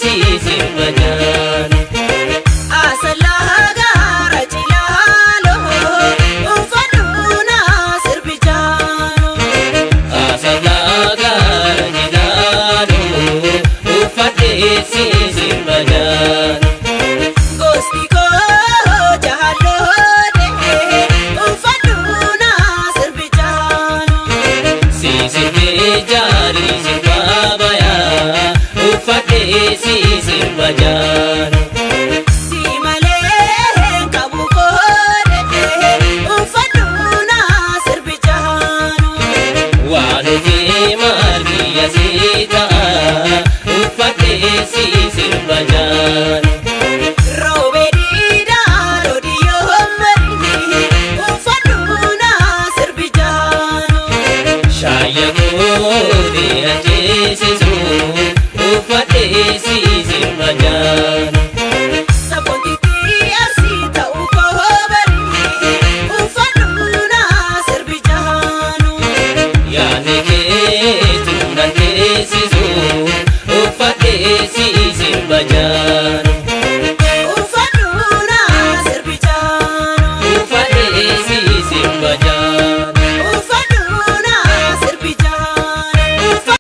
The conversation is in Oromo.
si sirba jaana. Asallaa gaara cilaaloo uffadhuuna sirbi jaanoo. Asallaa gaara jilaaloo uffadhee si sirba jaana. Gosti koo jaalloodhe uffadhuuna sirbi jaanoo. Si sirbee jaari sirbaa bayaa uffadhee si sirba jaana. Si malee qabu koodhe uffadhuuna sirbi jaanoo. Waan ofii maal biyya si ta'a uffadhee si sirba jaana. Roobee diidaa loodiyoo marii uffadhuuna sirbi jaanoo. Shaayya kootee ajjeesisu uffadhee si sirba jaana. Sabboontitti arsii ta'uu koo barii uffadhuuna sirbi jaanoo. Yaadni keetu nan teessisu uffadhee si sirba jaana.